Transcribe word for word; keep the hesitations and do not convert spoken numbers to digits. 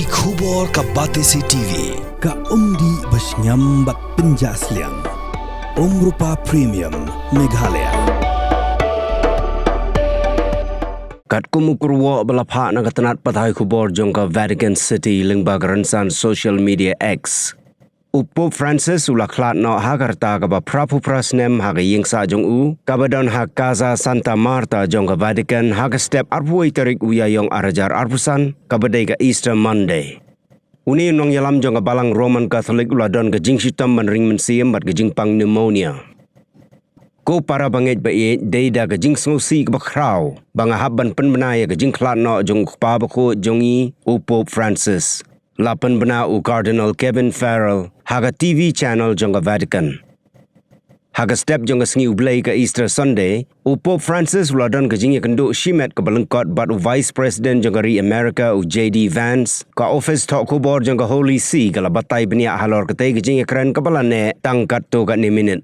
Ki khubor ka Batesi T V, ka umdih ba shngiam bad pynjah sliang. Umrupa Premium, Meghalaya. Katkum u kyrwoh ba la phah na ka tnat pathai khubor jong ka Vatican City lyngba ka rynsan social media X, u Pope Francis u la khlad noh ha ka rta kaba phra phew phra snem ha ka ïing sah jong u, kaba don ha Casa Santa Marta jong ka Vatican, ha ka step arphew wei tarik u Ïaïong ar hajar arphew san, kaba dei ka Easter Monday. Une u nongïalam jong ka Balang Roman Catholic u la don ka jingshitom ban ring mynsiem bad ka jingpang pneumonia. Ko para bangeit ba ïeit, dei da ka jingsngewsih kaba khraw ba nga hap ban pynbna ïa ka jingkhlad noh jong u Kpa Bakhuid jong ngi, u Pope Francis, la pynbna u Cardinal Kevin Farrell ha ka T V channel jong ka Vatican. Ha ka step jong ka sngi U Blei, ka Easter Sunday, u Pope Francis u la don ka jingïakynduh shimet kaba lyngkot bad u Vice President jong ka ri America, u J D Vance. Ka ophis thoh khubor jong ka Holy See ka la batai bniah halor katei ka jingïakren kaba la neh tang katto katne minit.